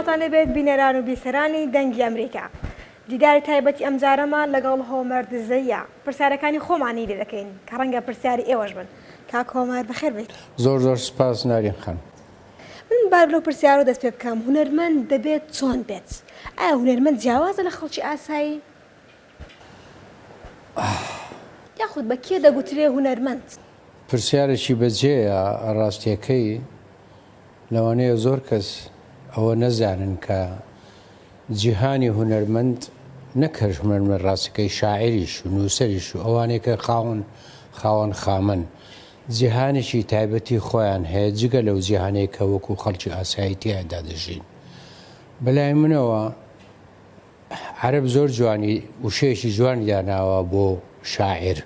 سڵاوتان لێبێت بینەران و بیسەرانی دەنگی ئەمریکا. دیداری تایبەتی ئەمجارەمان لەگەڵ هۆمەر دزەییە، پرسیارەکانی خۆمانی لێ دەکەین کە ڕەنگە پرسیاری ئێوەش بن. کاک هۆمەر بەخێر بێیت. زۆر زۆر سپاس نارین خان. من با لەو پرسیارەوە دەست پێ بکەم، هونەرمەند دەبێت چۆن بێت؟ ئایا هونەرمەند جیاوازە لە خەڵکی ئاسایی؟ یاخود بە کێ دەگوترێ هونەرمەند؟ پرسیارێکی بەجێیە، ڕاستیەکەی لەوانەیە زۆر کەس ئەوە نەزانن کە جیهانی هونەرمەند نەک هەر هونەرمەند ڕاستەکەی شاعیریش و نووسەریش و ئەوانەی کە خاوەن خاوەن خامەن جیهانێکی تایبەتی خۆیان هەیە جگە لەو جیهانەی کە وەکو خەڵکی ئاسایی تیایدا دەژین. بەلای منەوە عەرەب زۆر جوانی وشەیەکی جوانی داناوە بۆ شاعیر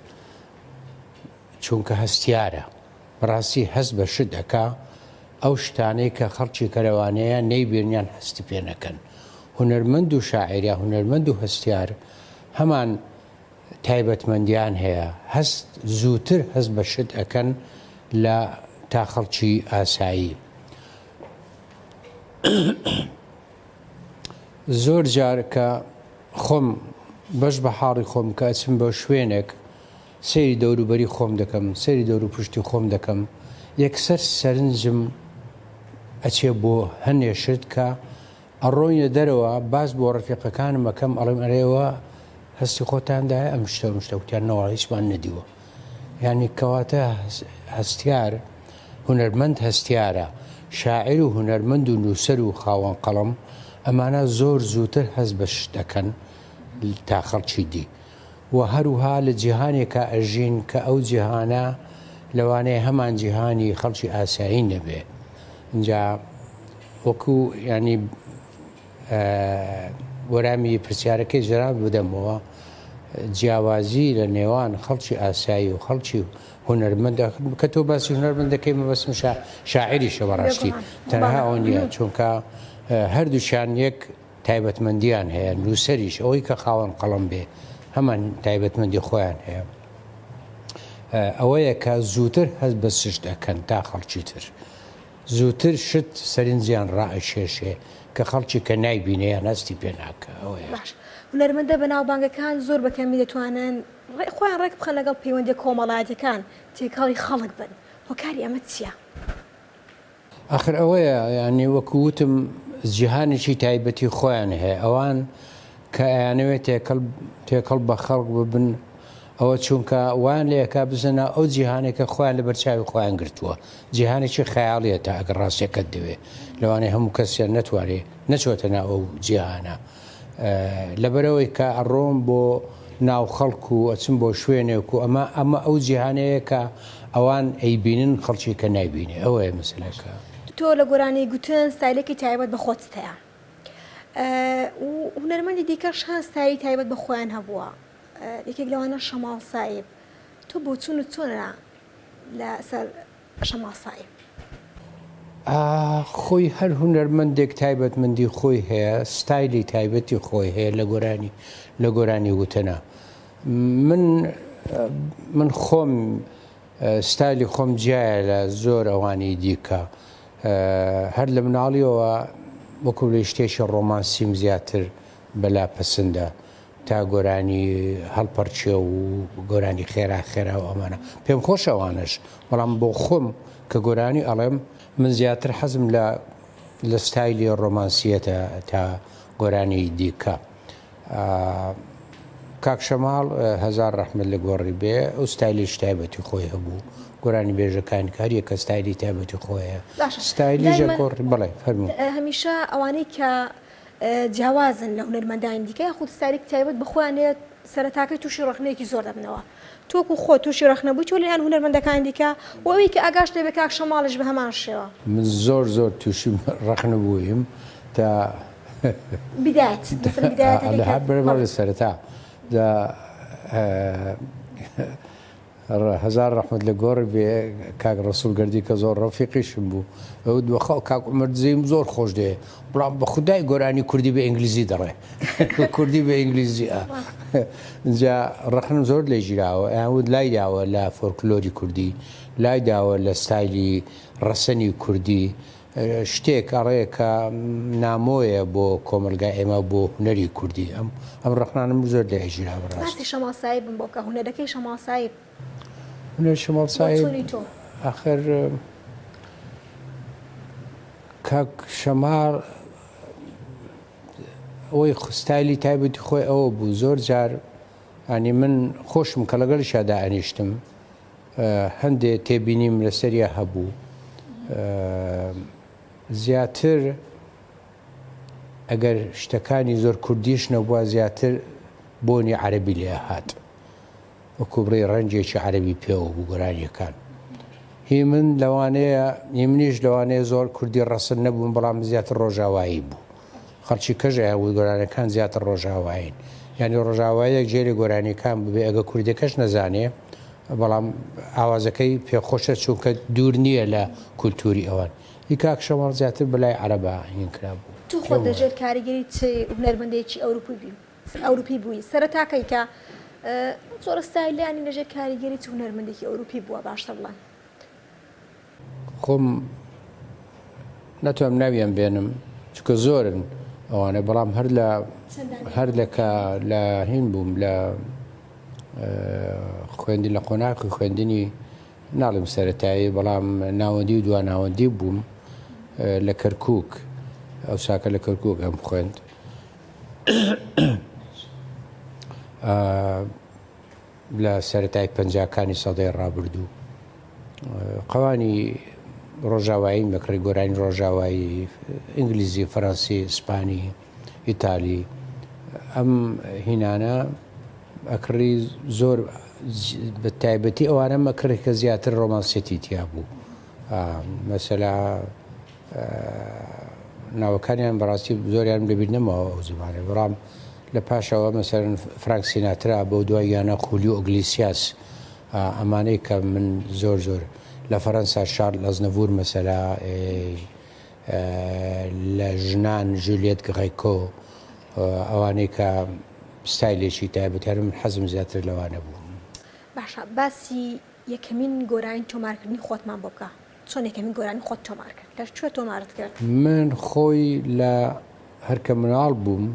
چونکە هەستیارە بەڕاستی هەست بە شت ئەکا ئەو شتانەی کە خەڵکی کە لەوانەیە نەیبینن یان هەستی پێ نەکەن هونەرمەند و شاعیر یا هونەرمەند و هەستیار هەمان تایبەتمەندیان هەیە هەست زووتر هەست بە شت ئەکەن لە تا خەڵکی ئاسایی. زۆر جار کە خۆم بەش بە حاڵی خۆم کە ئەچم بۆ شوێنێک سەیری دەوروبەری خۆم دەکەم، سەیری دەوروپشتی خۆم دەکەم، یەکسەر سەرنجم ئەچێ بۆ هەنێ شت کە ئەڕۆینە دەرەوە باس بۆ ڕەفیقەکانم ئەکەم ئەڵێم ئەرێ ئێوە هەستی خۆتان دایە ئەم شتە ئەم شتە وتیان نەوەڵا هیچمان نەدیوە یانی کەواتە هەستیار هونەرمەند هەستیارە شاعیر و هونەرمەند و نووسەر و خاوەن قەڵەم ئەمانە زۆر زووتر هەست بە شت ئەکەن تا خەڵکی دی. و هەروها لە جیهانێکا ئەژین کە ئەو جیهانە لەوانەیە هەمان جیهانی خەڵکی ئاسایی نەبێ ئینجا وەکو یانی وەرامی پرسیارەکەی جەنابت بدەمەوە جیاوازی لە نێوان خەڵکی ئاسایی و خەڵکی هونەرمەند کە تۆ باسی هونەرمەند دەکەی مەبەستم شاعیریشە بەڕاستی تەنها ئەوە نییە چونکە هەردووکیان یەک تایبەتمەندیان هەیە، نووسەریش ئەوەی کە خاوەن قەڵەم بێ هەمان تایبەتمەندی خۆیان هەیە، ئەوەیە کە زووتر هەست بە شت ئەکەن تا خەڵکی تر، زووتر شت سەرنجیان ڕائەکێشێ کە خەڵکی کە نایبینێ یان هەستی پێ ناکا، ئەوەیە. باش هونەرمەندە بەناوبانگەکان زۆر بە کەمی دەتوانن خۆیان ڕێک بخەن لەگەڵ پەیوەندیە کۆمەڵایەتیەکان تێکەڵی خەڵک بن، هۆکاری ئەمە چیە؟ ئاخر ئەوەیە یانی وەکو وتم جیهانێکی تایبەتی خۆیان هەیە ئەوان کە ئەیانەوێت تێکەڵ تێکەڵ بە خەڵک ببن ئەوە چونکە وان لەکە بزنە ئەو جیهانێکە خۆیان لە بەرچاوی خۆیان گرتووە جیهانێکی خەیاڵیە تا ئەگەر ڕاستەکەت دەوێ لەوانەیە هەموو کەسیان نەتوانێ نەچۆتە ناو ئەو جیهانە لەبەرئەوەی کە ئەڕۆم بۆ ناو خەڵک و ئەچم بۆ شوێنێک و ئەمە ئەمە ئەو جیهانەیە کە ئەوان ئەیبینن خەڵکی کە نایبینێ ئەوەیە مەسەلەکە. تۆ لە گۆرانی گوتن ستایلێکی تایبەت بە خۆتت هەیە و هونەرمەندی دیکەش هەن ستایلی تایبەت بە خۆیان هەبووە یەکێک لەوانە شەماڵ سائیب تۆ بۆچوونت چۆنە لەسەر شەماڵ سائیب؟ خۆی هەر هونەرمەندێک تایبەتمەندی خۆی هەیە ستایلی تایبەتی خۆی هەیە لە گۆرانی لە گۆرانی وتنە من من خۆم ستایلی خۆم جیایە لە زۆر ئەوانی دیکە هەر لە مناڵیەوە وەکو لە شتێکی ڕۆمانسیم زیاتر بەلا پەسندە تا گۆرانی هەڵپەرکێ و گۆرانی خێرا خێرا و ئەمانە پێم خۆشە ئەوانەش بەڵام بۆ خۆم کە گۆرانی ئەڵێم من زیاتر حەزم لە لە ستایلی ڕۆمانسیەتە تا گۆرانی دیکە کاک شەماڵ هەزار ڕەحمەت لە گۆڕی بێ ئەو ستایلیش تایبەتی خۆی هەبوو گۆرانی بێژەکانی کە هەریەکە ستایلی تایبەتی خۆیە ستایلی ژەکۆڕ بڵێ فەرموو هەمیشە ئەوانەی کە جیاوازن لە هونەرمەندانی دیکە یاخود ستایلێکی تایبەت بە خۆیان هەیە سەرەتاکەی تووشی ڕەخنەیەکی زۆر دەبنەوە تۆ وەکو خۆت تووشی ڕەخنە بووی تۆ لەلایەن هونەرمەندەکانی دیکە و ئەوی کە ئاگاشت لێ بێ کاک شەماڵیش بە هەمان شێوە. من زۆر زۆر تووشی ڕەخنە بوویم تا بدایەت مەسەلەن بدایەتەکەی کە بەڵێ سەرەتا جا هەزار ڕەحمەت لە گۆڕی بێ کاک ڕەسوڵ گەردی کە زۆر ڕەفیقیشم بوو ئەوت بەخوا کاک عومەر دزەیم زۆر خۆش دێ بەڵام بە خودای گۆرانی کوردی بە ئینگلیزی دەڵێ کوردی بە ئینگلیزی ئا جا ڕەخنم زۆر لێ گیراوە ئەیان وت لای داوە لە فۆلکلۆری کوردی لای داوە لە ستایلی ڕەسەنی کوردی. شتێک ئەڵێ کە نامۆیە بۆ کۆمەڵگای ئێمە بۆ هونەری کوردی ئەم ئەم ڕەخنانەم زۆر لێ ئەگیرا بەڕاستی. باسی شەماڵ سایبم بۆ بکە هونەرەکەی شەماڵ سایب. هونەری شەماڵ سایب بۆچوونی تۆ. ئاخر کاک شەماڵ ئەوەی ستایلی تایبەتی خۆی ئەوە بوو زۆر جار ئەنی من خۆشم کە لەگەڵیشا دائەنیشتم هەندێ تێبینیم لەسەریا هەبوو زیاتر ئەگەر شتەکانی زۆر کوردیش نەبووە زیاتر بۆنی عەربی لێ هات وەکو بڵێی ڕەنگێکی عەرەبی پێوە بوو گۆرانیەکان هی من لەوانەیە هی منیش لەوانەیە زۆر کوردی ڕەسن نەبوون بەڵام زیاتر ڕۆژاوایی بوو خەڵکی کەژ ئەیان گۆرانەکان زیاتر ڕۆژاوایین یعنی ڕۆژاوایەک جێری گۆرانیەکان ببێ ئەگە کوردەکەش نەزانێ بەڵام ئاوازەکەی پێخۆشە چونکە دوور نییە لە کولتوری ئەوان هی کاک شەماڵ زیاتر بەلای عەرەبا هین کرابوو تۆ خۆت لەژێر کاریگەری چ هونەرمەندێکی ئەوروپی بووی؟ ئەوروپی بووی سەرەتاکەی کە ئەم جۆرە ستایلەیانی لەژێر کاریگەری چ هونەرمەندێکی ئەوروپی بووە باشتر بڵێم. خۆم ناتوانم ناویان بێنم چونکە زۆرن ئەوانە بەڵام هەر لە هەر لە کە لە هین بووم لە خوێندن لە قۆناغی خوێندنی ناڵێم سەرەتایی بەڵام ناوەندی و دوا ناوەندی بووم لە کەرکک ئەو ساکە لە کەرکک ئەم خوێند لە سەرەتای پەنجاکانی سەدەی ڕابردوو قەوانی ڕۆژاوایی مەکڕی گۆرانی ڕۆژاوایی ئینگلیزی فەرەنسی ئیسپانی ئیتالی ئەم هینانە ئەکڕی زۆر بە تایبەتی ئەوانە مەکڕی کە زیاتر ڕۆمانسیەتی تیا بوو مەسەلا ناوەکانیان بەڕاستی زۆریان لەبیر نەماوە ئەو زمانە بەڵام لە پاشەوە مەسەرن فرانک سیناترا بۆ دواییانە خولیو ئۆگلیسیاس ئەمانەی کە من زۆر زۆر لە فەرەنسا شارل ئەزنەڤور مەسەلا لە ژنان ژولیێت گڕێکۆ ئەوانەی کە ستایلێکی تایبەت هەر من حەزم زیاتر لەوانە بوو. باشە باسی یەکەمین گۆرانی تۆمارکردنی خۆتمان بۆ بکە. چۆن یەکەمین گۆرانی خۆت تۆمار کرد؟ لە کوێ تۆمارت کرد؟ من خۆی لە هەر کە مناڵ بووم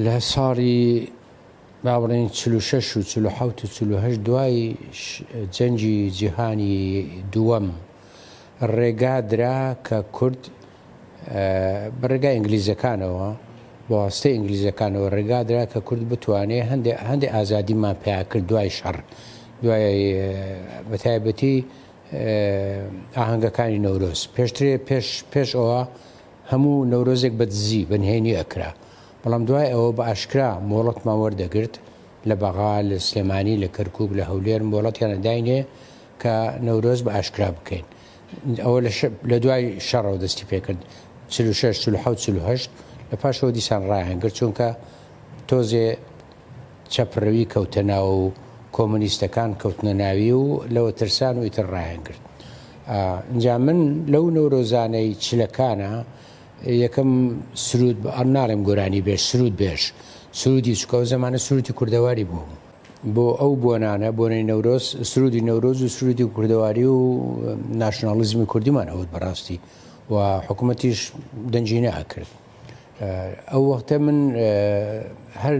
لە ساڵی با بڵێین 46 و 47 و 48 دوای جەنگی جیهانی دووەم ڕێگا درا کە کورد بە ڕێگای ئینگلیزەکانەوە بە واستەی ئینگلیزەکانەوە ڕێگا درا کە کورد بتوانێ هەندێ هەندێ ئازادیمان پیا کرد دوای شەڕ دوای بە تایبەتی ئاهەنگەکانی نەورۆز پێشترێ پێش پێش ئەوە هەموو نەورۆزێک بە دزی بە نهێنی ئەکرا بەڵام دوای ئەوە بە ئاشکرا مۆڵەتمان وەردەگرت لە بەغا لە سلێمانی لە کەرکک لە هەولێر مۆڵەتیان ئەداینێ کە نەورۆز بە ئاشکرا بکەین ئەوە لە دوای شەڕەوە دەستی پێکرد 46 47 48 لە پاشەوە دیسان ڕایان گرت چونکە تۆزێ چەپڕەوی کەوتە ناو و کۆمۆنیستەکان کەوتنە ناوی و لەوە ترسان و ئیتر ڕایان گرت ئینجا من لەو نەورۆزانەی چلەکانە یەکەم سرود ناڵێم گۆرانی بێژ سرود بێژ سرودی چکە و زمانە سرودی کوردەواری بوو بۆ ئەو بۆنانە، بۆنەی نەورۆز، سروودی نەورۆز و سروودی کوردەواری و ناشناڵیزمی کوردیمان ئەوت بەڕاستی و حکوومەتیش دەنگی نەئەکرد. ئەو وەختە من هەر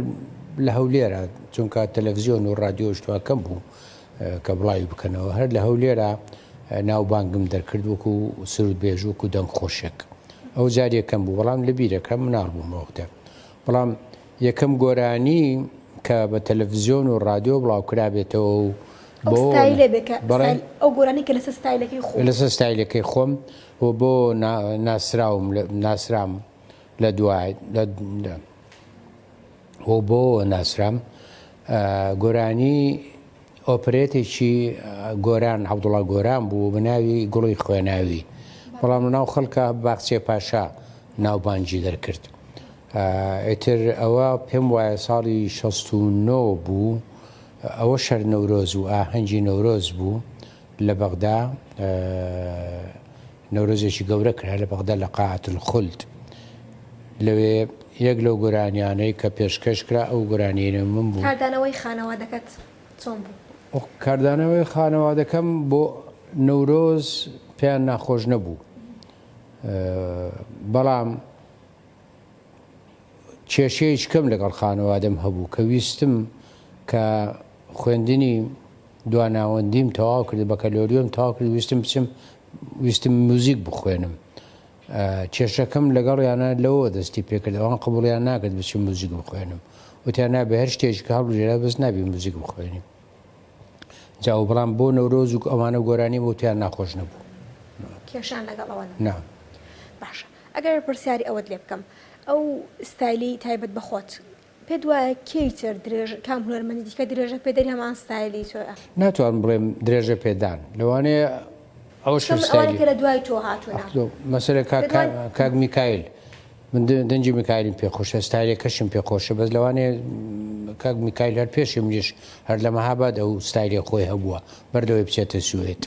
لە هەولێرە چونکە تەلەڤزیۆن و ڕادیۆ شتوا کەم بوو کە بڵاوی بکەنەوە هەر لە هەولێرە ناوبانگم دەرکرد وەکو سرود بێژ وەکو دەنگ خۆشێک ئەو جار یەکەم بوو بەڵام لە بیرەکەم مناڵ بووم وەختە بەڵام یەکەم گۆرانی کە بە تەلەفزیۆن و ڕادیۆ بڵاوکرابێتەوە و ئەو ستایلە بێ کە ستایل ئەو گۆرانی کە لەسەر ستایلەکەی خۆم. لەسەر ستایلەکەی خۆم و بۆ ناسراوم ناسرام لە دوای و بۆ ناسرام گۆرانی ئۆپرێتێکی گۆران عەبدوڵا گۆران بوو بە ناوی گوڵی خوێناوی بەڵام لەناو خەڵکە باخچێ پاشا ناوبانگی دەرکرد. ئیتر ئەوە پێم وایە ساڵی 69 بوو ئەوە شەر نەورۆز و ئاهەنگی نەورۆز بوو لە بەغدا نەورۆزێکی گەورە کرا لە بەغدا لە قاعة الخلد لەوێ یەک لەو گۆرانیانەی کە پێشکەش کرا ئەو گۆرانیەی من بوو. کاردانەوەی خانەوادەکەت چۆن بوو؟ کاردانەوەی خانەوادەکەم بۆ نەورۆز. پێیان ناخۆش نەبوو بەڵام کێشەیەکی کەم لەگەڵ خانەوادەم هەبوو کە ویستم کە خوێندنی دواناوەندیم تەواو کرد بەکەلۆریۆم تەواو کرد ویستم بچم ویستم موزیک بخوێنم کێشەکەم لەگەڵیانە لەوە دەستی پێکرد ئەوان قبوڵیان ناکرد بچم موزیک بخوێنم وتیان نابێ هەر شتێکی کە هەڵبژێرا بەس نابی موزیک بخوێنی جا و بەڵام بۆ نەورۆز و ئەوانە گۆرانی بۆ تیان ناخۆش نەبوو. کێشان لەگەڵ ئەوە نەبوو. نا. باشە ئەگەر پرسیاری ئەوەت لێ بکەم ئەو ستایلی تایبەت بە خۆت پێت وایە کێی تر درێژ کام هونەرمەندی دیکە درێژە پێدەری هەمان ستایلی تۆیە؟ ناتوانم بڵێم درێژە پێدان لەوانەیە ئەوەش چونکە من ئەوانەی کە لە دوای تۆ هاتوونە. مەسەلە کاک کاک میکایل من دەنگی میکایلم پێ خۆشە ستایلەکەشم پێ خۆشە بەس لەوانەیە کاک میکایل هەر پێشی منیش هەر لە مەهاباد ئەو ستایلی خۆی هەبووە بەردەوەی بچێتە سوێد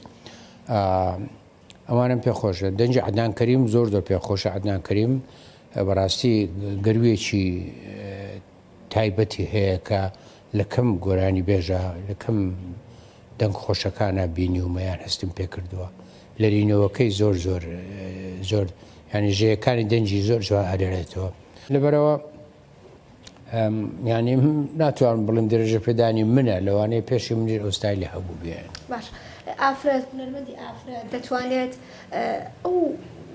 ئەوانم پێ خۆشە دەنگی عدنان کەریم زۆر زۆر پێ خۆشە عدنان کەریم بەڕاستی گەرویەکی تایبەتی هەیە کە لە کەم گۆرانی بێژە لە کەم دەنگ خۆشەکانە بینیومە یان هەستم پێ کردووە لەرینەوەکەی زۆر زۆر زۆر یانی ژێیەکانی دەنگی زۆر جوان ئەلەرێتەوە لەبەرەوە یانی ناتوانم بڵێم درێژە پێدانی منە لەوانەیە پێشی منیش ئەو ستایلە هەبوو بێ. باش ئافرەت هونەرمەندی ئافرەت دەتوانێت ئەو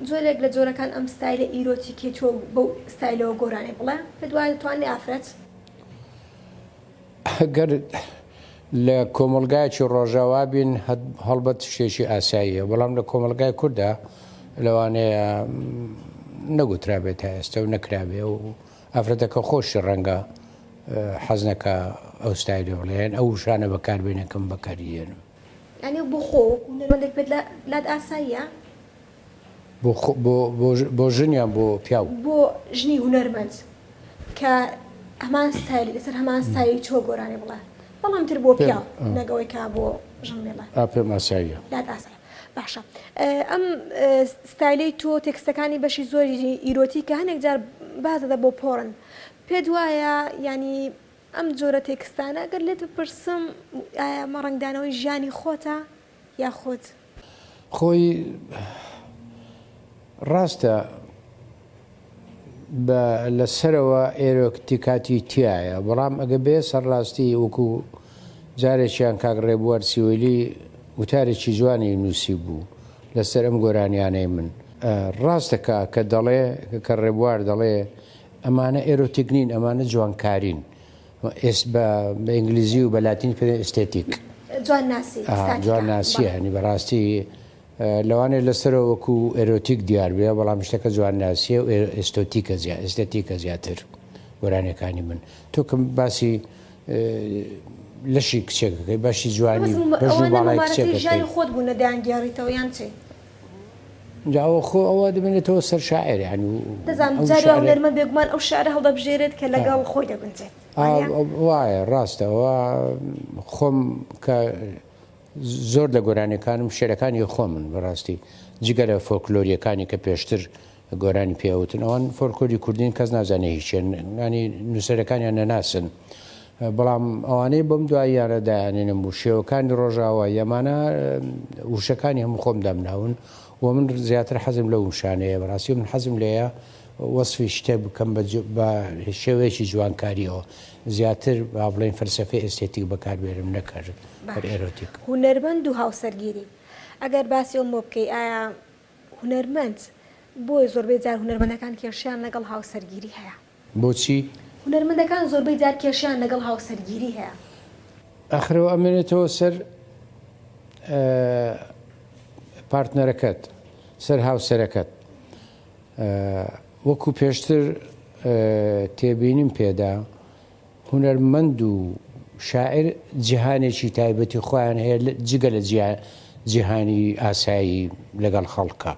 جۆرێک لە جۆرەکان ئەم ستایلە ئیرۆتیکی تۆ بەو ستایلەوە گۆرانی بڵێ پێت وایە دەتوانێ ئافرەت؟ گەر لە کۆمەڵگایەکی ڕۆژاوا بین هەڵبەت شتێکی ئاساییە، بەڵام لە کۆمەڵگای کورددا لەوانەیە نەگوترابێت تا ئێستا و نەکرابێ و ئافرەتەکە خۆشی ڕەنگە حەز نەکا ئەو ستایلە بڵێ یان ئەو وشانە بەکاربێنێ کە من بەکاری دێنم. یانی بۆ خۆ وەکوو هونەرمەندێک پێت لات ئاساییە؟ بۆ ژن یان بۆ پیاو؟ بۆ ژنی هونەرمەند کە هەمان ستایلی لەسەر هەمان ستایلی تۆ گۆرانی بڵێ بەڵام تر بۆ پیاو نەک ئەوەی کە بۆ ژن بڵێ. ئا پێم ئاساییە. لات ئاساییە باشە ئەم ستایلەی تۆ تێکستەکانی بەشی زۆری ئیرۆتیکە هەنێک جار باز دەدا بۆ پۆڕن پێت وایە یانی ئەم جۆرە تێکستانە گەر لێت بپرسم ئایا ئەمە ڕەنگدانەوەی ژیانی خۆتە یاخود؟ خۆی ڕاستە بە لە سەرەوە ئێرۆکتیکاتی تایە بەڵام ئەگە بێ سەرڕاستی وەکو جارێکیان کاک ڕێبوار سیوەیلی وتارێکی جوانی نووسی بوو لەسەر ئەم گۆرانیانەی من ڕاستە کە کە دەڵێ کە ڕێبوار دەڵێ ئەمانە ئێرۆتیک نین ئەمانە جوانکارین ئێس بە بە ئینگلیزی و بە لاتینی پێ ئێستێتیک. جوانناسی، ئیستاتیکا، جوانناسیە بەڵێ. یانی بەڕاستی لەوانەیە لەسەرەوە وەکوو ئێرۆتیک دیار بێ بەڵام شتەکە جوانناسیە و ئێستۆتیکە زیا ئێستێتیکە زیاتر گۆرانیەکانی من. تۆ کە باسی لەشی کچێک ئەکەی باشی جوانی مەبەستم بەژن و ئەوانە باڵای مومارەسەی کچێک ئەکەی. ژیانی خۆت بوون نە دەیانگێڕیتەوە یان چی؟ جا ئەوە خۆ ئەوە دەمێنێتەوە سەر شاعێر یانی و دەزانم ئەو جاری وا شعرە هونەرمەند بێگومان ئەو شعرە هەڵدەبژێرێت کە لەگەڵ خۆی دەگونجێت وانیە؟ وایە ڕاستە ئەوە خۆم کە زۆر لە گۆرانیەکانم شعرەکانی خۆمن بەڕاستی جگە لە فۆلکلۆریەکانی کە پێشتر گۆرانی پێ ئەوتن ئەوان فۆلکلۆری کوردین کەس نازانێ هیچیان ینی نووسەرەکانیان نەناسن بەڵام ئەوانەی بەم دواییانە دایانێنم و شێوەکانی ڕۆژاوا یەمانە وشەکانی هەموو خۆم دامناون و من زیاتر حەزم لەو وشانەیە بەڕاستی من حەزم لێیە وەسفی شتێک بکەم بە شێوەیەکی جوانکاریەوە زیاتر با بڵێین فەلسەفەی ئێستێتیک بەکاربێنم نەک هەر باش ئێرۆتیک. هونەرمەند و هاوسەرگیری ئەگەر باسی ئەوم بۆ بکەی ئایا هونەرمەند بۆیە زۆربەی جار هونەرمەندەکان کێشەیان لەگەڵ هاوسەرگیری هەیە. بۆچی؟ هونەرمەندەکان زۆربەی جار کێشەیان لەگەڵ هاوسەرگیری هەیە. ئاخر ئەوە ئەمێنێتەوە سەر پارتنەرەکەت، سەر هاوسەرەکەت. وەکو پێشتر تێبینیم پێدا، هونەرمەند و شاعیر جیهانێکی تایبەتی خۆیان هەیە جگە لە جیهانی ئاسایی لەگەڵ خەڵکە.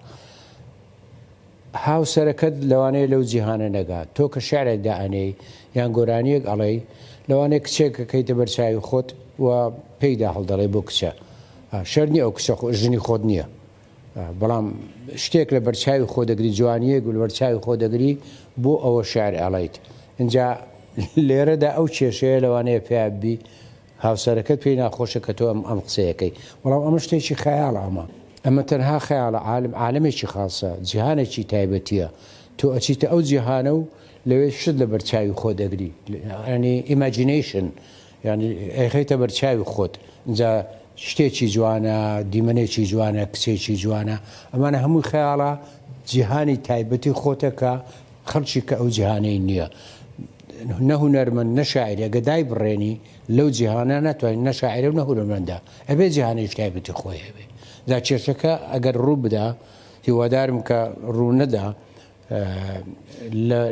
هاوسەرەکەت لەوانەیە لەو جیهانە نەگا. تۆ کە شیعرێک دائەنێی یان گۆرانییەک ئەڵێی، لەوانەیە کچێک ئەکەیتە بەر چاوی خۆت و پێیدا هەڵدەڵێی بۆ کچە. شەرت نییە ئەو کچە ژنی خۆت نییە. بەڵام شتێک لە بەرچاوی خۆ دەگری، جوانییەک لە بەرچاوی خۆ دەگری بۆ ئەوە شیعر ئەڵێیت. ئینجا لێرەدا ئەو کێشەیە لەوانەیە پیا ببی هاوسەرەکەت پێی ناخۆشە کە تۆ ئەم ئەم قسەیەکەی. بەڵام ئەمە شتێکی خەیاڵە ئەمە. ئەمە تەنها خەیاڵە، عالم عالەمێکی خاسە، جیهانێکی تایبەتییە، تۆ ئەچیتە ئەو جیهانە و لەوێ شت لەبەر چاوی خۆت ئەگری، یانی imagination، یانی ئەیخەیتە بەر چاوی خۆت، ئینجا شتێکی جوانە، دیمەنێکی جوانە، کچێکی جوانە، ئەمانە هەمووی خەیاڵە، جیهانی تایبەتی خۆتە کە خەڵکی کە ئەو جیهانەی نییە. نە هونەرمەند نە شاعیر ئەگە دایبڕێنی لەو جیهانە ناتوانین نە شاعیرە و نە هونەرمەندە ئەبێ جیهانێکی تایبەتی خۆی هەبێ جا کێشەکە ئەگەر ڕوو بدا هیوادارم کە ڕوو نەدا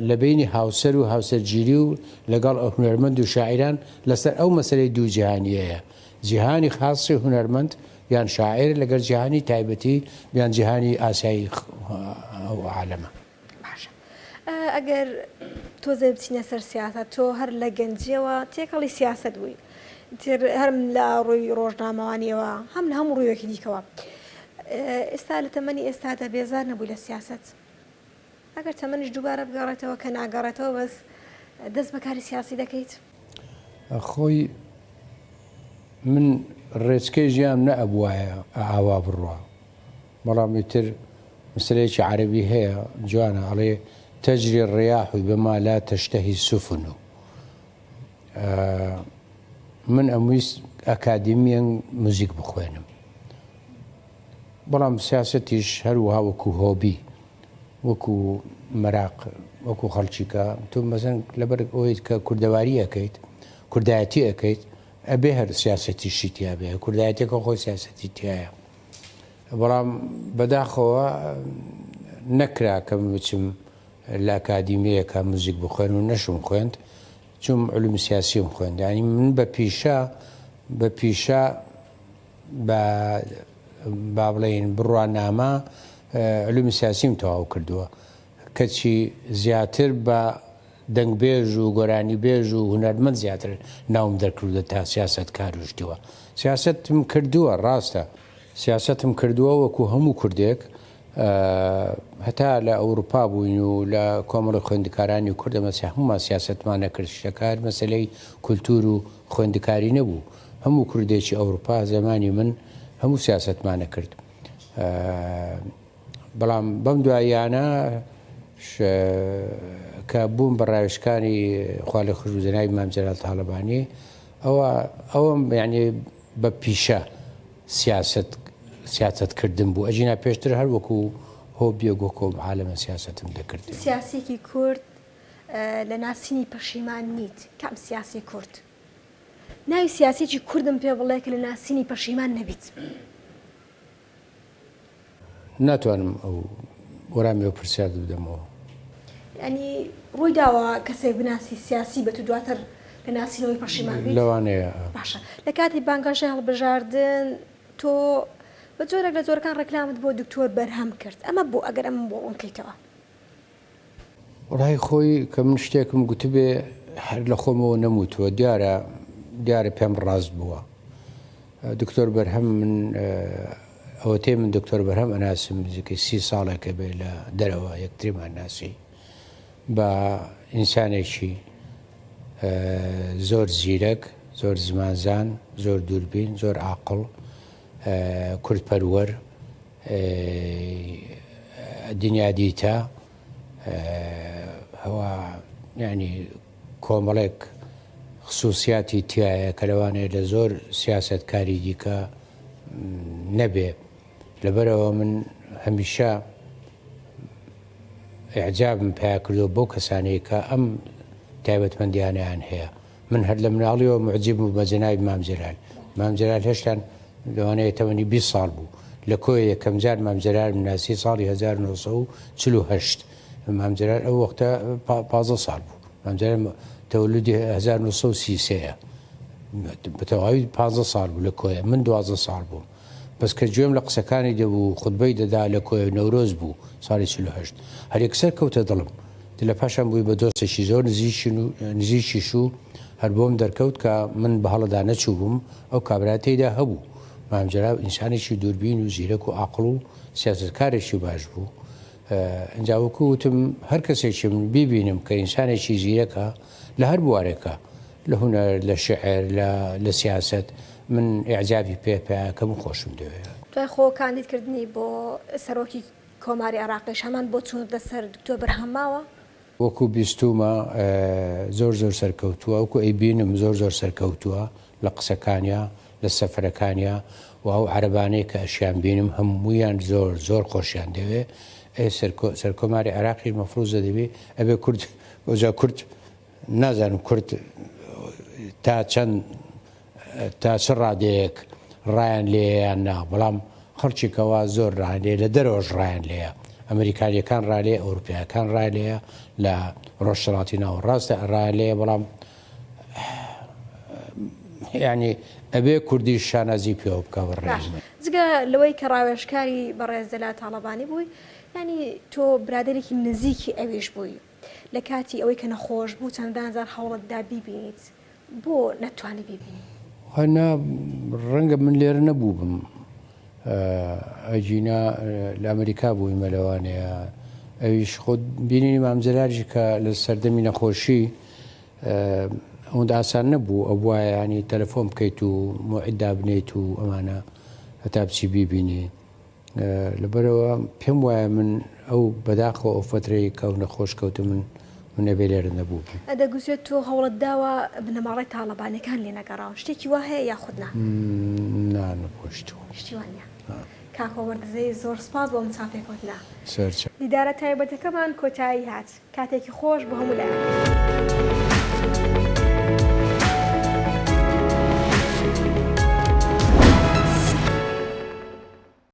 لە بینی هاوسەر و هاوسەرگیری و لەگەڵ هونەرمەند و شاعیران لەسەر ئەو مەسەلەی دوو جیهانیەیە جیهانی خاصی هونەرمەند یان شاعیر لەگەر جیهانی تایبەتی یان جیهانی ئاسایی ئەو عالەمە. باشە ئەگەر تۆزێ بچینە سەر سیاسەت تۆ هەر لە گەنجیەوە تێکەڵی سیاسەت بووی تر هەرم لە ڕووی ڕۆژنامەوانیەوە هەم لە هەموو ڕوویەکی دیکەوە ئێستا لە تەمەنی ئێستادا بێزار نەبووی لە سیاسەت ئەگەر تەمەنیش دووبارە بگەڕێتەوە کە ناگەڕێتەوە بەس دەست بە کاری سیاسی دەکەیت؟ خۆی من ڕێچکەی ژیان نەئەبوایە ئاوا بڕوا بەڵام ئیتر مەسەلەیەکی عەرەبی هەیە جوانە ئەڵێ تجری الریاح بما لا تشتهی السفن من ئەمویست ئەکادیمیەن موزیک بخوێنم بەڵام سیاسەتیش هەروەها وەکو هۆبی وەکو مەراق وەکو خەڵکیکە تۆ مەزن لەبەر ئەوەی کە کوردەواری ئەەکەیت کوردایەتی ئەەکەیت ئەبێ هەر سیاسەتیشی تیاابێ کوردایەتەکە خۆی سیاسەتی تایە بەڵام بەداخەوە نەکرا کە من بچم لە ئەکادیمییەکە موزیک بخوێنم و نەشم خوێند، چووم علومی سیاسیم خوێند. یانی من بە پیشە بە پیشە بە با بڵێین بڕوانامە علومی سیاسیم تەواو کردووە. کەچی زیاتر بە دەنگبێژ و گۆرانیبێژ و هونەرمەند زیاتر ناوم دەرکردووە تا سیاسەتکار و شتی وا. سیاسەتم کردووە ڕاستە سیاسەتم کردووە وەکو هەموو کوردێک هەتا لە ئەوروپا بووین و لە کۆمەڵی خوێندکارانی کورد ئەمە هەموومان سیاسەتمان نەکرد شتەکە هەر مەسەلەی کولتوور و خوێندکاری نەبوو هەموو کوردێکی ئەوروپا زەمانی من هەموو سیاسەتمان نەکرد. بەڵام بەم دواییانە کە بووم بە ڕاوێژکاری خوالێخۆشبوو جەنابی مام جەلال تاڵەبانی ئەوە ئەوەم یعنی بە پیشە سیاست سیاست کردن بوو ئەژینا پێشتر هەر وەکو هۆبیەک وەکۆ عالەمە سیاستم دەکرد. سیاسیەکی کورد لە ناسینی پەشیمان نیت کام سیاسی کورد؟ ناوی سیاسیەکی کوردم پێ بڵێ کە لە ناسینی پەشیمان نەبیت. ناتوانم ئەو وەرامی ئەو پرسیارت بدەمەوە. یانی ڕووی داوە کەسێک بناسی سیاسی بێت و دواتر لە ناسینەوەی پەشیمان بیت؟ لەوانەیە. باشە لە کاتی بانگەشەی هەڵبژاردن تۆ بە جۆرێک لە جۆرەکان ڕێکلامت بۆ دکتۆر بەرهەم کرد ئەمە بۆ ئەگەر ئەمەم بۆ ڕوون کەیتەوە؟ وەڵای خۆی کە من شتێکم گوتبێ هەر لە خۆمەوە نەموتووە دیارە دیارە پێم ڕاست بووە دکتۆر بەرهەم من ئەوەتەی من دکتۆر بەرهەم ئەناسم نزیکەی سی ساڵێکە بێ لە دەرەوە یەکتریمان ناسی بە ئینسانێکی زۆر زیرەک زۆر زمانزان زۆر دووربین زۆر عاقڵ کوردپەروەر دنیا دیتە هەوا یعنی کۆمەڵێک خسوسیاتی تایە کە لەوانەیە لە زۆر سیاسەتکاری دیکە نەبێ لەبەرەوە من هەمیشە ئیعجابم پیا کردو بەو کەسانەی کە ئەم تایبەتمەندیانیان هەیە من هەر لە مناڵیەوە موعجیب بووم بە جەنابی مام جەلال. مام جەلال هێشتان لەوانەیە تەمەنی 20 ساڵ بوو. لە کۆیە یەکەم جار مام جەلالم ناسی ساڵی 1948. مام جەلال ئەو وەختە 15 ساڵ بوو. مام جەلال تەوەلودی 1933 بە تەواوی 15 ساڵ بوو لە کۆیە. من 12 ساڵ بووم. بەس کە گوێم لە قسەکانی دەبوو خوتبەی دەدا لە کۆیە نەورۆز بوو ساڵی 48 هەر یەکسەر کەوتە دڵم. لە پاشان بووی بە دۆستێکی زۆر نزیکیش و هەر بۆم دەرکەوت کە من بە هەڵەدا نەچووبووم، ئەو کابرا تێیدا هەبوو. مام جەلال ئینسانێکی دووربین و زیرەک و ئاقڵ و سیاسەتکارێکی باش بوو. ئینجا وەکوو وتم هەر کەسێکی من بیبینم کە ئینسانێکی زیرەکە لە هەر بوارێکا، لە هونەر، لە شیعر، لە سیاسەت، من ئیعجابی پێ پەیا ئەکەم و خۆشم دەوێ. دوای خۆ کاندید کردنی بۆ سەرۆکی کۆماری عێراقیش هەمان بۆچوونت لەسەر دکتۆر بەرهەم ماوە؟ وەکو بیستومە زۆر زۆر سەرکەوتووە وەکو ئەیبینم زۆر زۆر سەرکەوتووە لە قسەکانیا لە سەفەرەکانیا و ئەو عەرەبانەی کە ئەشیان بینم هەموویان زۆر زۆر خۆشیان دەوێ ئێ سەرکۆ سەرکۆماری عێراقیش مەفروزە دەبی ئەبێ کورد ئەوجا کورد نازانم کورد تا چەند تا چ ڕادەیەک ڕایان لێیە یان نا، بەڵام خەڵکی کەوا زۆر ڕایان لێیە، لە دەرەوەش ڕایان لێیە، ئەمریکانیەکان ڕای لێیە، ئەوروپیایەکان ڕای لێیە، لە ڕۆژهەڵاتی ناوەڕاست ڕایان لێیە، بەڵام یانی ئەبێ کوردیش شانازی پێوە بکا بە ڕای باش من. جگە لەوەی کە ڕاوێژکاری بەڕێز جەلال تاڵەبانی بووی، یانی تۆ برادەرێکی نزیکی ئەویش بووی، لە کاتی ئەوەی کە نەخۆش بوو چەندان جار هەوڵت دا بیبینیت، بۆ نەتتوانی بیبینی؟ نا ڕەنگە من لێرە نەبووبم ئەگینا لە ئەمریکا بوویمە لەوانەیە ئەویش خۆ بینینی مام جەلالیش کە لە سەردەمی نەخۆشی ئەوەندە ئاسان نەبوو ئەبوایە ینی تەلەفۆن بکەیت و موعید دابنێیت و ئەمانە هەتا بچی بیبینی. لەبەرئەوە پێم وایە من ئەو بەداخەوە ئەو فەترەی کە ئەو نەخۆش کەوتە من من ئەبێ لێرە نەبووبم. دەگوترێت تۆ هەوڵت داوە بنەماڵەی تاڵەبانیەکان لێ نەگەڕاون شتێکی وا هەیە یاخود نا؟ نا نەبووە شتی وا. شتی وا نیە. کاک هۆمەر دزەیی زۆر سوپاس بۆ ئەم چاوپێکەوتنە. سەرچاو. دیدارە تایبەتەکەمان کۆتایی هات. کاتێکی خۆش بۆ هەموو لایەک.